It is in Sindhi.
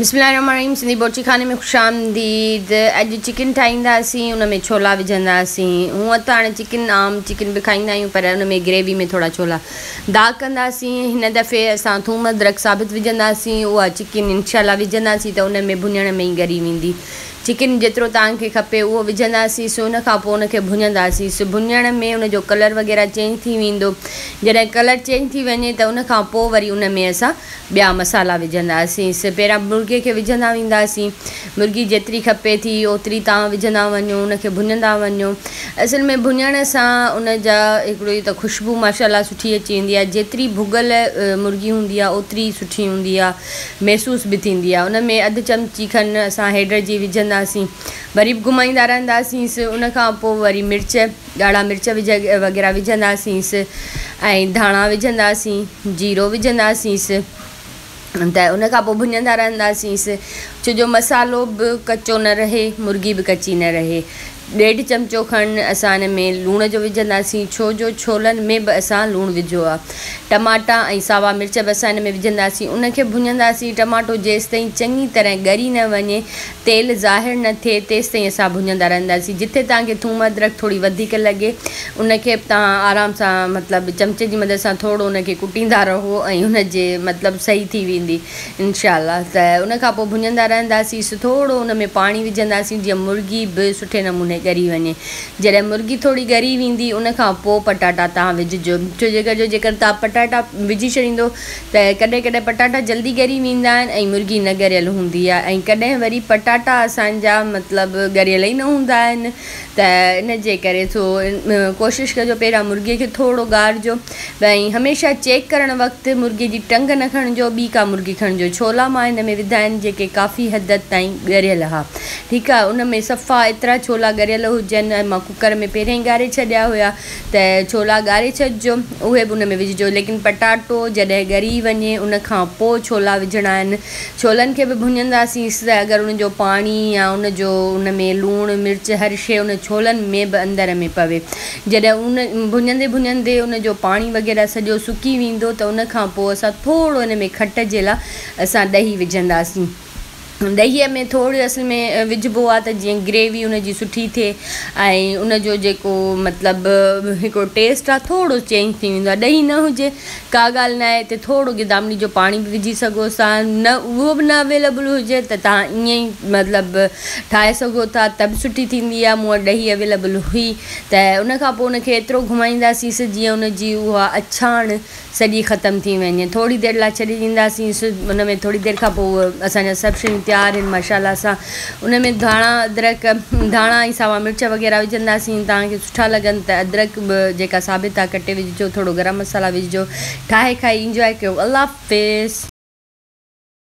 بسم الله الرحمن الرحيم سنڌي بورچي خاني ۾ خوش آمديد اڄ چڪن ٺاهينداسين ان ۾ ڇولا وجهنداسين هونء ته هاڻي چڪن عام چڪن به کائيندا آهيون پر ان ۾ گريوي ۾ ٿورا ڇولا داغ ڪنداسين هن دفعي اسان ٿوم ادرڪ ثابت وجهنداسين اها چڪن انشاء الله وجهنداسين ته ان ۾ ڀڃڻ ۾ ئي ڳري ويندي چڪن جيترو توهان کي کپي اهو وجهنداسين سو ان کان پوء ان کي ڀڃنداسين سو ڀڃڻ ۾ ان جو ڪلر وغيره چينج ٿي ويندو جڏهن ڪلر چينج ٿي وڃي ته ان کان پوء وري ان ۾ اسان ٻيا مصالحا وجهنداسين سو پهريان مرغي کي وجهندا وينداسين مرغي جيتري کپي ٿي اوتري توهان وجهندا وڃو ان کي ڀڃندا وڃو اصل ۾ ڀڃڻ سان ان جا هڪڙو ئي ته خوشبو ماشاء الله سٺي اچي ويندي آهي جيتري ڀڳل مرغي هوندي آهي اوتري سٺي هوندي آهي محسوس به ٿيندي آهي ان ۾ اڌ چمچي کن اسان هيڊ جي وجهنداسين وري به گهمائيندا رهنداسينس ان کان پوء وري مرچ ڳاڙها مرچ وجهه وغيره وجهنداسينس ۽ ڌاڻا وجهنداسين جيرو وجهنداسينس ته ان کان پوء ڀڃندا رهنداسينس ڇو جو مصالحو به ڪچو نه رهي مرغي به ڪچي نه رهي ڏيڍ چمچو کن اسان ان ۾ لوڻ جو وجهنداسين ڇو جو ڇولن ۾ به اسان لوڻ وجهيو آ. ٽماٽا ۽ ساوا مرچ به اسان ان ۾ وجهنداسين ان کي ڀڃنداسين ٽماٽو جيستائين چڱي طرح ڳري نه وڃي تيل ظاهر نه ٿئي تيستائين اسان ڀڃندا رهنداسين جتي توهان کي ٿوم ادرڪ ٿوري وڌيڪ لڳي ان کي به توهان آرام سان مطلب چمچي جي مدد سان ٿورو ان کي ڪٽيندا رهو ۽ ان جي مطلب صحيح ٿي ويندي. انشاء الله ته ان کان پوء ڀڃندا رهنداسينس ٿورو ان ۾ پاڻي وجهنداسين جيئن مرغي به سٺي نموني ڳري وڃي جڏهن مرغي ٿوري ڳري ويندي ان کان پوء پٽاٽا توهان وجهجو ڇو جي ڪري جو جيڪر توهان پٽاٽا وجهي ڇڏيندو ته ڪڏهن ڪڏهن پٽاٽا جلدي ڳري ويندا آهن ۽ مرغي نه ڳريل هوندي آهي ۽ ڪڏهن وري پٽاٽا اسان جا مطلب ڳريل ئي نه هوندا آهن ته ان جي ڪري سو ڪوشش ڪجو پهريان مرغي کي ٿورو ڳارجو ۽ هميشه چيڪ ڪرڻ وقت مرغي جي ٽنگ نه کڻجو ٻي ڪا مرغي کڻجو ڇولا مان هن ۾ وڌا آهن جيڪي ڪافي حد تائين ڳريل ها ٺيڪ آهي ان ۾ صفا ايترا ڇولا ڳريل هجن ۽ مان ڪوڪر ۾ پهريان ئي ڳاري ڇڏيا هيا ته ڇولا ڳاري ڇڏجو اهي به ان ۾ وجهجو ليڪن پٽاٽو جڏهن ڳري وڃي ان کان پوء ڇولا وجهڻا آهن ڇولن کي به ڀڃنداسينس ته اگر ان جو پاڻي يا ان جو ان ۾ لوڻ مرچ هر شيء ان ڇولن ۾ به اندر ۾ پوي. جڏهن ان ڀڃندي ڀڃندي ان جو پاڻي وغيره سڄو سڪي ويندو ته ان کان پوء اسان ٿورو ان ۾ کٽ جي لاء اسان ڏهي وجهنداسين. ڏهيء ۾ ٿورو اصل ۾ وجهبو آهي ته جيئن گريوي ان جي سٺي ٿئي ۽ ان جو جيڪو مطلب هڪڙو ٽيسٽ آهي ٿورو چينج ٿي ويندو آهي. ڏهي نه هجي ڪا ڳالهه ناهي هتي ٿورو گدامڙي جو پاڻي به وجهي سگهو ٿا نه اهو به نه اويليبل هجي ته توهان ائين ئي مطلب ٺاهي سگهو ٿا ته به سٺي ٿيندي آهي مون وٽ ڏهي اويليبل هئي ته ان کان پوء ان کي ايترو گهمائينداسينس جيئن ان جي اها اڇاڻ سڄي ختم ٿي وڃي ٿوري دير لاء ڇڏي ڏينداسينس ان ۾ ٿوري دير کان پوء اسان جا سڀ شيون تيار آهن ماشاء الله سان ان ۾ ڌاڻا ادرڪ ڌاڻا ۽ ساوا مرچ وغيره وجهنداسين توهان کي سٺا لڳن ته ادرڪ به جيڪا ثابت آ ڪٽي وجهجو ٿورو گرم مصالحا وجهجو ٺاهي کائي انجواء ڪيو الله حافظ.